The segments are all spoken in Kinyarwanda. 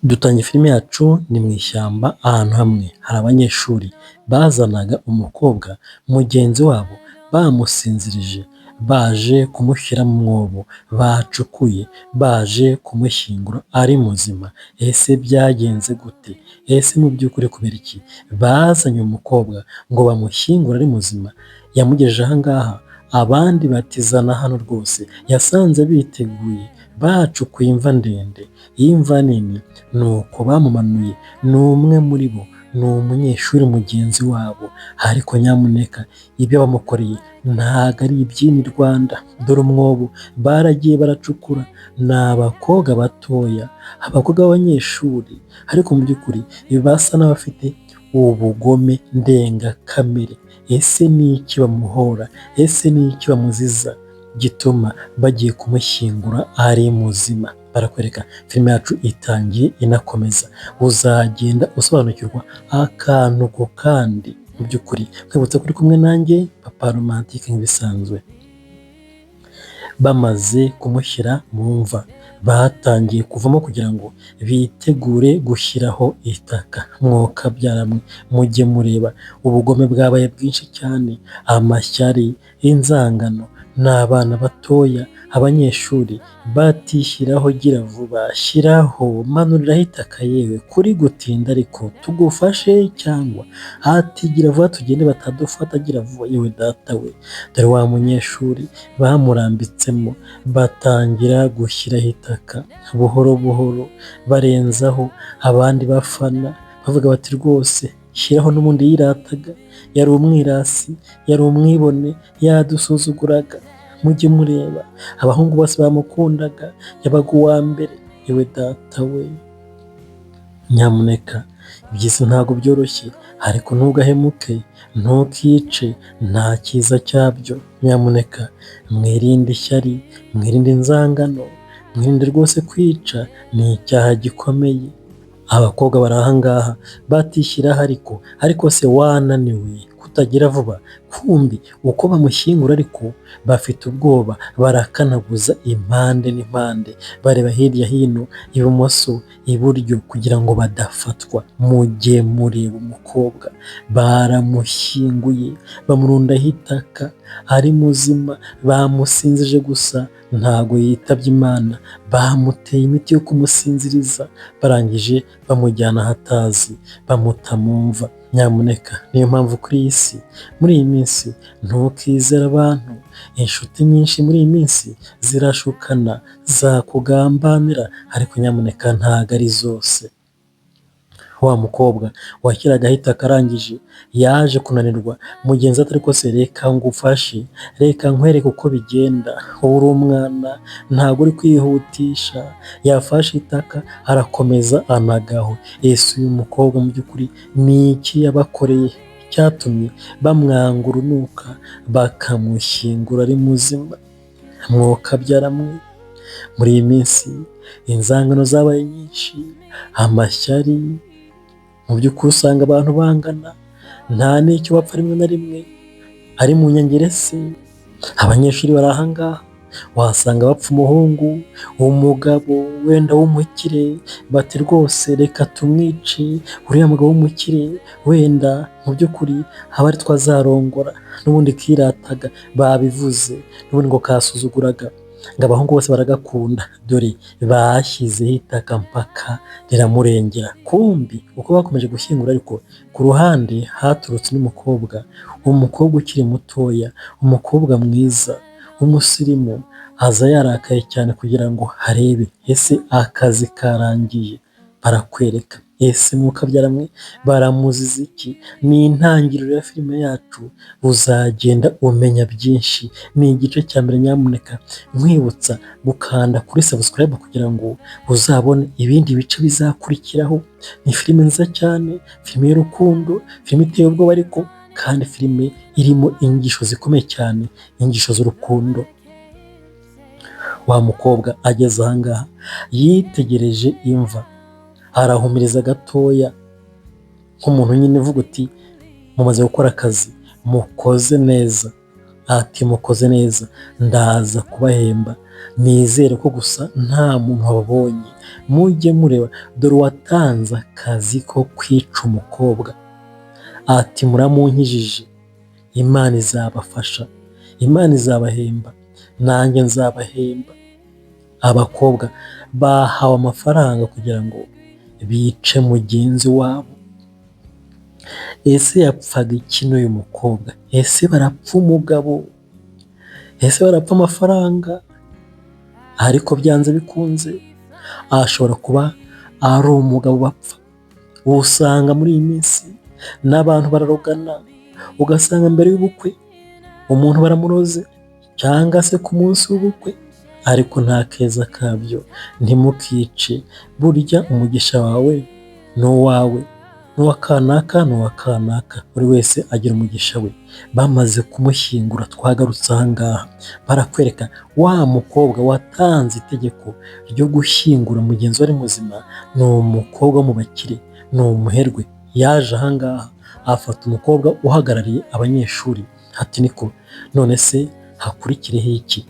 Dutangiye filime yacu ni mu ishyamba ahantu hamwe hari abanyeshuri bazanaga umukobwa mugenzi wabo bamusinzirije, baje kumushyira mu mwobo bacukuye, baje kumushyingura ari muzima. Ese byagenze gute? Ese mu by'ukuri kubera iki bazanye umukobwa ngo bamushyingure ari muzima? Yamugejeje aha ngaha, abandi bati zana hano rwose, yasanze biteguye, bacukuye imva ndende, imva nini, nuko bamumanuye. Ni umwe muri bo, ni umunyeshuri mugenzi wabo, ariko nyamuneka ibyo bamukoreye ntabwo ari iby'ini Rwanda. Dore umwobo baragiye baracukura, ni abakobwa batoya, abakobwa b'abanyeshuri, ariko mu by'ukuri basa n'abafite ubugome ndengakamere. Ese ni iki bamuhora? Ese ni iki bamuziza gituma bagiye kumushyingura ari muzima? Barakwereka filime yacu itangiye inakomeza, uzagenda usobanukirwa akantu ku kandi. Mu by'ukuri nkwibutsa ko uri kumwe nanjye Papa Romantique nk'ibisanzwe. Bamaze kumushyira mu mva, batangiye kuvamo kugira ngo bitegure gushyiraho itaka. Mwokabyara mwe, mujye mureba ubugome bwabaye bwinshi cyane, amashyari, inzangano, ni abana batoya, abanyeshuri batishyiraho gira vuba, shyiraho, manuriraho itaka yewe, kuri gutinda ariko tugufashe cyangwa ati gira vuba tugende batadufata, gira vuba, yewe data we. Dore wa munyeshuri bamurambitsemo, batangira gushyiraho itaka buhoro buhoro, barenzaho, abandi bafana bavuga bati rwose shyiraho. N'ubundi yirataga, yari umwirasi, yari umwibone, yadusuzuguraga, mujye mureba abahungu bose bamukundaga, yabaga uwa mbere, yewe data we. Nyamuneka iby'isi ntabwo byoroshye, ariko ntugahemuke, ntukice, nta cyiza cyabyo. Nyamuneka mwirinde ishyari, mwirinde inzangano, mwirinde rwose kwica, ni icyaha gikomeye. Abakobwa bari aha ngaha batishyiraho ariko se wananiwe kutagira vuba? Kumbi uko bamushyingura ariko bafite ubwoba, barakanaguza impande n'impande, bareba hirya hino, ibumoso, iburyo, kugira ngo badafatwa. Mujye mureba umukobwa baramushyinguye, bamurundaho itaka ari muzima, bamusinzije gusa ntago yitabye Imana, bamuteye imiti yo kumusinziriza, barangije bamujyana aho atazi, bamuta mu mva. Nyamuneka niyo mpamvu kuri iyi si muri iyi minsi ntukizere abantu, inshuti nyinshi muri iyi minsi zirashukana, zakugambanira, ariko nyamuneka ntago ari zose. Wa mukobwa washyiragaho itaka arangije yaje kunanirwa, mugenzi we ati ariko se reka ngufashe, reka nkwereke uko bigenda, wowe uri umwana ntabwo uri kwihutisha. Yafashe itaka arakomeza anagaho. Ese uyu mukobwa mu by'ukuri ni iki yabakoreye cyatumye bamwanga urunuka bakamushyingura ari muzima? Mwokabyara mwe, muri iyi minsi inzangano zabaye nyinshi, amashyari, mu by'ukuri usanga abantu bangana, nta n'icyo bapfa rimwe na rimwe, ari mu nyangire se. Abanyeshuri bari aha ngaha wasanga bapfa umuhungu, umugabo wenda w'umukire, bati rwose reka tumwice, uriya mugabo w'umukire wenda mu by'ukuri aba ari twe azarongora, n'ubundi kirataga babivuze, n'ubundi ngo kasuzuguraga, ngo abahungu bose baragakunda. Dore bashyizeho itaka mpaka riramurengera. Kumbi uko bakomeje gushyingura ariko ku ruhande haturutse n'umukobwa, umukobwa ukiri mutoya, umukobwa mwiza w'umusirimu, aza yarakaye cyane kugira ngo arebe ese akazi karangiye. Barakwereka ese mwokabyara mwe baramuziza iki? Ni intangiriro ya filime yacu, uzagenda umenya byinshi. Ni igice cya mbere, nyamuneka nkwibutsa gukanda kuri subscribe kugira ngo uzabone ibindi bice bizakurikiraho. Ni filime nziza cyane, filime y'urukundo, filime iteye ubwoba ariko kandi filime irimo inyigisho zikomeye cyane, inyigisho z'urukundo. Wa mukobwa ageze aha ngaha yitegereje imva, arahumiriza gatoya nk'umuntu nyine uvuga uti mumaze gukora akazi mukoze neza. Ati mukoze neza, ndaza kubahemba, nizere ko gusa nta muntu wababonye, mujye mureba dore uwatanze akazi ko kwica umukobwa. Ati muramunkijije, Imana izabafasha, Imana izabahemba, nanjye nzabahemba. Abakobwa bahawe amafaranga kugira ngo bice mugenzi wabo. Ese yapfaga iki n'uyu mukobwa? Ese barapfa umugabo? Ese barapfa amafaranga? Ariko byanze bikunze ashobora kuba ari umugabo bapfa. Usanga muri iyi minsi n'abantu bararogana, ugasanga mbere y'ubukwe umuntu baramuroze cyangwa se ku munsi w'ubukwe, ariko nta keza kabyo. Ntimukice, burya umugisha wawe ni uwawe, n'uwa kanaka ni uwa kanaka, buri wese agira umugisha we. Bamaze kumushyingura twagarutse aha ngaha, barakwereka wa mukobwa watanze itegeko ryo gushyingura mugenzi we ari muzima, ni umukobwa wo mu bakire, ni umuherwe, yaje aha ngaha afata umukobwa uhagarariye abanyeshuri, ati niko none se hakurikireho iki?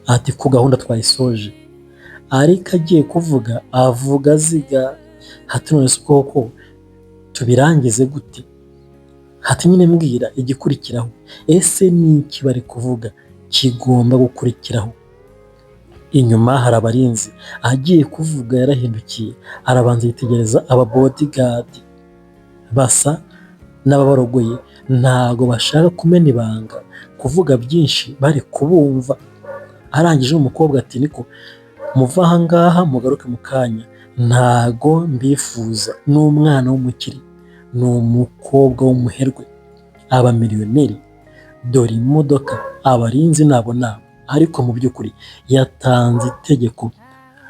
Ati ko gahunda twayisoje. Ariko agiye kuvuga avuga aziga, ati none se koko tubirangize gute? Ati nyine mbwira igikurikiraho, ese ni iki bari kuvuga kigomba gukurikiraho? Inyuma hari abarinzi, agiye kuvuga yarahindukiye arabanza yitegereza aba bodyguard basa n'ababarogoye, ntago bashaka kumena ibanga, kuvuga byinshi bari kubumva. Arangije umukobwa ati niko muve aha ngaha mugaruke mu kanya, ntago mbifuza, ni umwana w'umukire, ni umukobwa w'umuherwe, aba miliyoneri, dore imodoka, abarinzi nabo nabo, ariko mu by'ukuri yatanze itegeko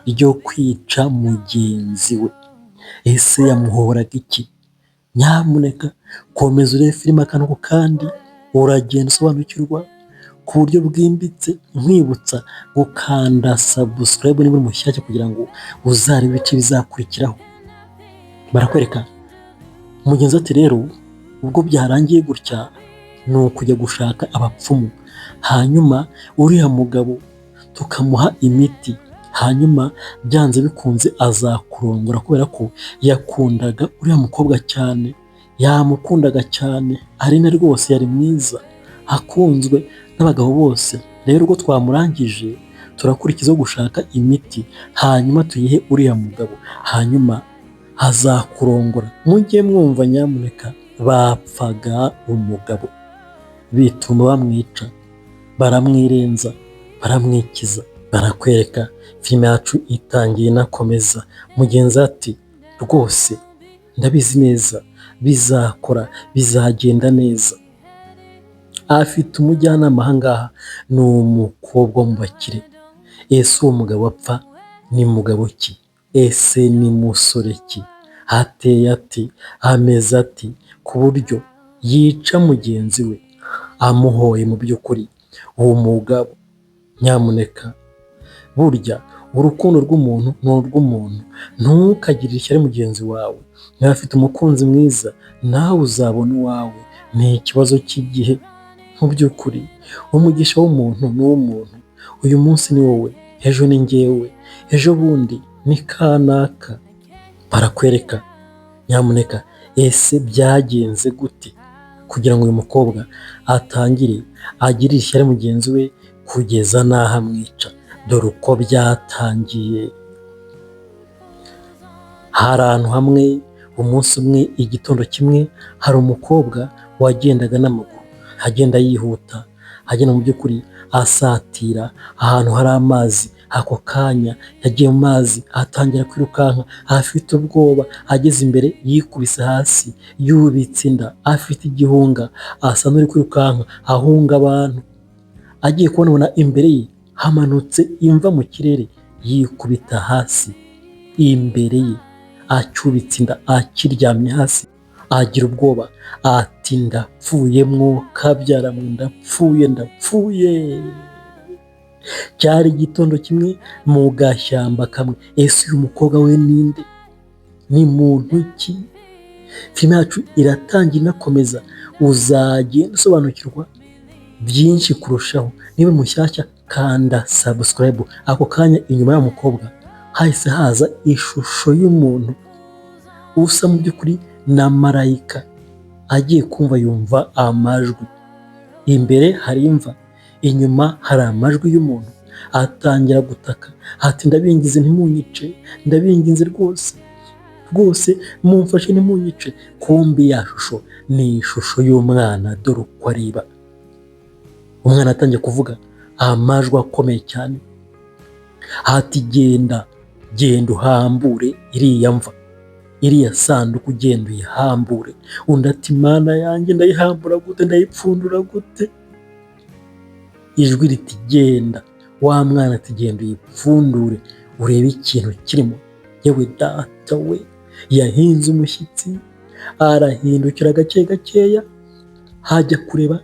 ryo kwica mugenzi we. Ese yamuhoraga iki? Nyamuneka komeza urebe filime akantu ku kandi, uragenda usobanukirwa ku buryo bwimbitse, nkwibutsa gukanda subscribe niba uri mushyashya kugira ngo uzarebe ibice bizakurikiraho. Barakwereka mugenzi ati rero ubwo byarangiye gutya ni ukujya gushaka abapfumu, hanyuma uriya mugabo tukamuha imiti, hanyuma byanze bikunze azakurongora kubera ko yakundaga uriya mukobwa cyane, yamukundaga cyane, Aline rwose yari mwiza, akunzwe n'abagabo bose, rero ubwo twamurangije turakurikizaho gushaka imiti, hanyuma tuyihe uriya mugabo, hanyuma azakurongora. Mujye mwumva nyamuneka, bapfaga umugabo bituma bamwica, baramwirenza, baramwikiza. Barakwereka filime yacu itangiye inakomeza, mugenzi ati rwose ndabizi neza bizakora, bizagenda neza. Afite umujyanama aha ngaha ni umukobwa wo mu bakire. Ese uwo mugabo apfa ni mugabo ki? Ese ni musore ki? Ateye ate? Ameze ate? Ku buryo yica mugenzi we amuhoye mu by'ukuri. Uwo mugabo nyamuneka, burya urukundo rw'umuntu ni urw'umuntu, ntukagirire ishyari mugenzi wawe, niba afite umukunzi mwiza nawe uzabona uwawe, ni ikibazo cy'igihe. Mu by'ukuri umugisha w'umuntu ni uw'umuntu, uyu munsi ni wowe, ejo ni njyewe, ejo bundi ni kanaka. Barakwereka nyamuneka, ese byagenze gute kugira ngo uyu mukobwa atangire agirire ishyari mugenzi we kugeza n'aho amwica? Dore uko byatangiye. Hari ahantu hamwe umunsi umwe igitondo kimwe hari umukobwa wagendaga n'amaguru, agenda yihuta, agenda mu by'ukuri asatira ahantu hari amazi, ako kanya yagiye mu mazi atangira kwirukanka afite ubwoba, ageze imbere yikubise hasi yubitse inda, afite igihunga, asa n'uri kwirukanka ahunga abantu, agiye kubona imbere ye hamanutse imva mu kirere, yikubita hasi imbere ye acyubitse inda akiryamye hasi, agira ubwoba ati ndapfuye mwokabyara mwe, ndapfuye ndapfuye. Cyari igitondo kimwe mu gashyamba kamwe. Ese uyu mukobwa we ninde? Ni muntu ki? Filime yacu iratangira inakomeza, uzagenda usobanukirwa byinshi kurushaho. Niba mushyashya, kanda subscribe. Ako kanya inyuma y'umukobwa hahise haza ishusho y'umuntu usa mu by'ukuri na marayika. Agiye kumva yumva amajwi, imbere hari imva, inyuma hari amajwi y'umuntu. Atangira gutaka ati: "Ndabingize, ntimunyice, ndabinginze rwose rwose, mumfashe ntimunyice." Kumbi ya shusho ni ishusho y'umwana. Dore uko areba umwana, atangiye kuvuga amajwi akomeye cyane ati: "Genda, genda uhambure iriya mva, iriya sanduku, genda uyihambure." Undi ati: "Mana yanjye, ndayihambura gute? Ndayipfundura gute?" Ijwi riti: "Genda." Wa mwana ati: "Genda uyipfundure urebe ikintu kirimo." Yewe data we, yahinze umushyitsi, arahindukira gake gakeya, hajya kureba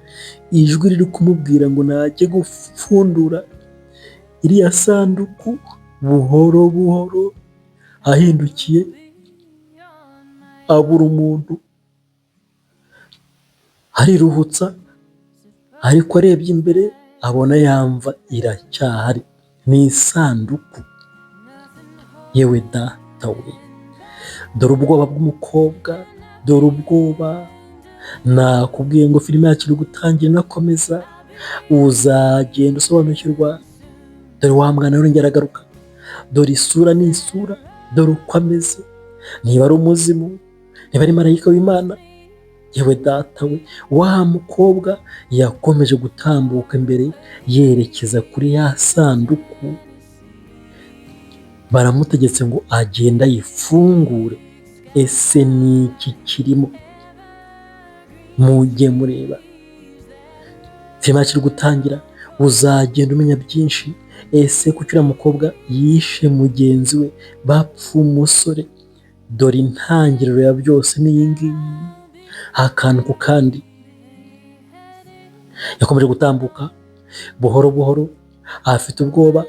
ijwi riri kumubwira ngo najye gupfundura iriya sanduku. Buhoro buhoro ahindukiye abura umuntu, ariruhutsa, ariko arebye imbere abona ya mva iracyahari, ni isanduku. Yewe data we, dore ubwoba bw'umukobwa, dore ubwoba! Nakubwiye ngo filime yacu iri gutangira inakomeza, uzagenda usobanukirwa. Dore wa mwana yongera aragaruka, dore isura ni isura, dore uko ameze, niba ari umuzimu, niba ari marayika w'Imana. Yewe data we, wa mukobwa yakomeje gutambuka imbere yerekeza kuri ya sanduku, baramutegetse ngo agende ayifungure. Ese ni iki kirimo? Mujye mureba filime yacu iri gutangira, uzagenda umenya byinshi. Ese kuki uriya mukobwa yishe mugenzi we bapfa umusore? Dore intangiriro ya byose ni iyi ngiyi, akantu ku kandi. Yakomeje gutambuka buhoro buhoro, afite ubwoba,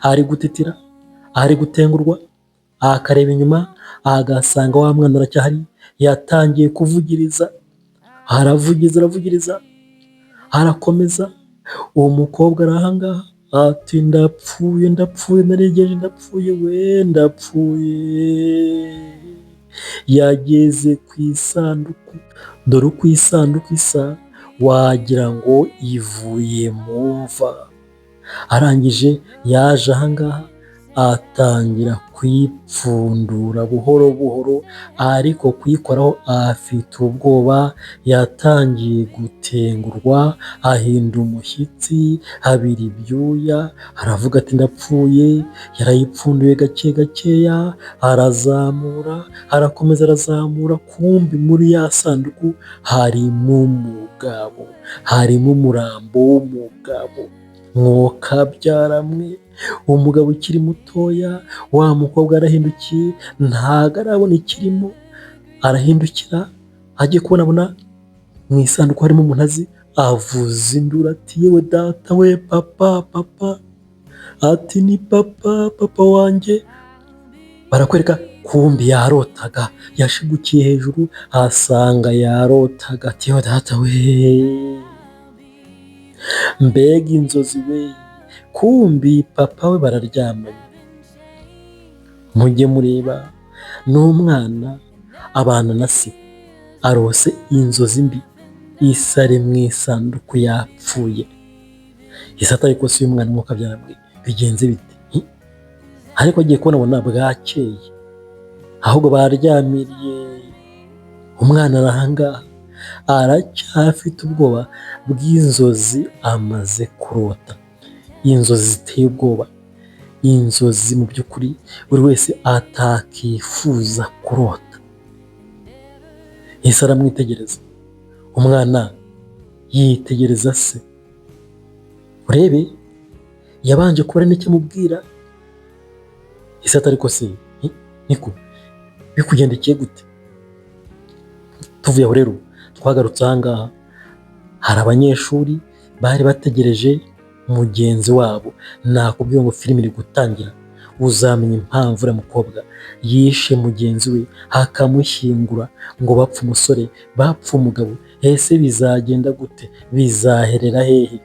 ari gutitira, ari gutengurwa, akareba inyuma agasanga wa mwana aracyahari. Yatangiye kuvugiriza, aravugiza, aravugiriza, arakomeza. Uwo mukobwa ari ahangaha ati: "Ndapfuye, ndapfuye, narigeje, ndapfuye we, ndapfuye." Yageze ku isanduku, dore uko isanduku isa, wagira ngo ivuye mu mva. Arangije yaje ahangaha atangira kuyipfundura buhoro buhoro, ariko kuyikoraho afite ubwoba. Yatangiye gutengurwa, ahinda umushyitsi, abira ibyuya, aravuga ati: "Ndapfuye." Yarayipfunduye gake gakeya, arazamura, arakomeza arazamura. Kumbi muri ya sanduku harimo umugabo, harimo umurambo w'umugabo. Mwokabyara mwe, umugabo ukiri mutoya! Wa mukobwa yarahindukiye, ntago arabona ikirimo, arahindukira agiye kubona abona mu isanduku harimo umuntu azi, avuza induru ati: "Yewe data we, papa, papa!" Ati: "Ni papa, papa wanjye." Barakwereka kumbi yarotaga, yashigukiye hejuru asanga yarotaga, ati: "Yewe data we, mbega inzozi we!" Kumbi papa we bararyamanye. Mujye mureba, n'umwana abana na se, arose inzozi mbi, ise ari mu isanduku yapfuye. Ise atari ko si y'umwana, mwuka byaramwe bigenze bite? Ariko agiye kubona abona bwakeye, ahubwo baryamiriye. Umwana arahangaha aracyafite ubwoba bw'inzozi amaze kurota, inzozi ziteye ubwoba, inzozi mu by'ukuri buri wese atakifuza kurota. Ese aramwitegereza, umwana yitegereza se, urebe yabanje kubura n'icyo amubwira. Ese atari ko se niko bikugendekeye gute? Tuvuye aho rero twagarutse aha ngaha, hari abanyeshuri bari bategereje mugenzi wabo. Nakubwiye ngo filime iri gutangira, Uzamenya impamvu uriya mukobwa yishe mugenzi we akamushyingura, ngo bapfa umusore, bapfa umugabo. Ese bizagenda gute? Bizaherera hehe?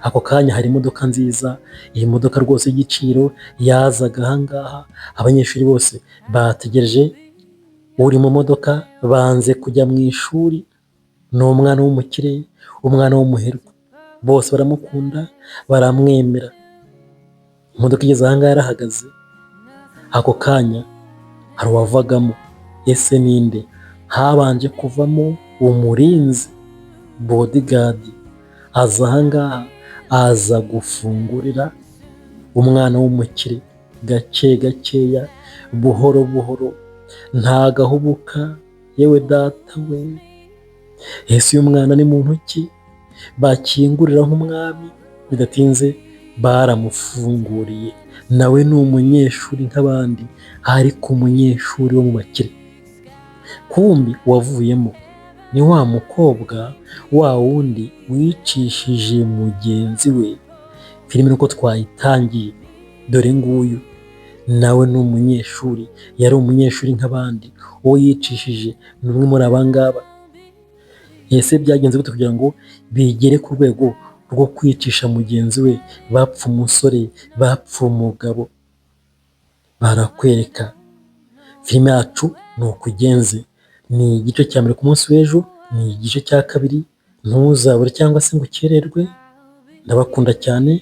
Ako kanya hari imodoka nziza, iyi modoka rwose y'igiciro yazaga ahangaha. Abanyeshuri bose bategereje uri mu modoka, banze kujya mu ishuri. Ni umwana w'umukire, umwana w'umuherwe, bose baramukunda, baramwemera. Imodoka igeze ahangaha yarahagaze. Ako kanya hari uwavagamo. Ese ninde? Habanje kuvamo umurinzi, bodyguard, aza ahangaha, aza gufungurira umwana w'umukire gake gakeya, buhoro buhoro, ntagahubuka. Yewe data we, ese uyu mwana ni muntu ki bakingurira nk'umwami? Bidatinze baramufunguriye. Nawe ni umunyeshuri nk'abandi, ariko umunyeshuri wo mu bakire. Kumbi wavuyemo ni wa mukobwa wa wundi wicishije mugenzi we. Filime nuko twayitangiye, dore nguyu nawe ni umunyeshuri, yari umunyeshuri nk'abandi. Uwo yicishije ni umwe muri aba ngaba. Ese byagenze gute kugira ngo bigere ku rwego rwo kwicisha mugenzi we, bapfa umusore, bapfa umugabo? Barakwereka filime yacu ni uko igenze. Ni igice cya mbere, ku munsi w'ejo ni igice cya kabiri. Ntuzabure cyangwa se ngo ukererwe. Ndabakunda cyane.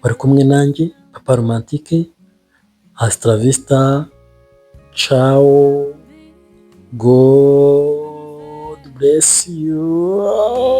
Wari kumwe nanjye, Papa Romantique. Hasta la vista, ciao, God bless you.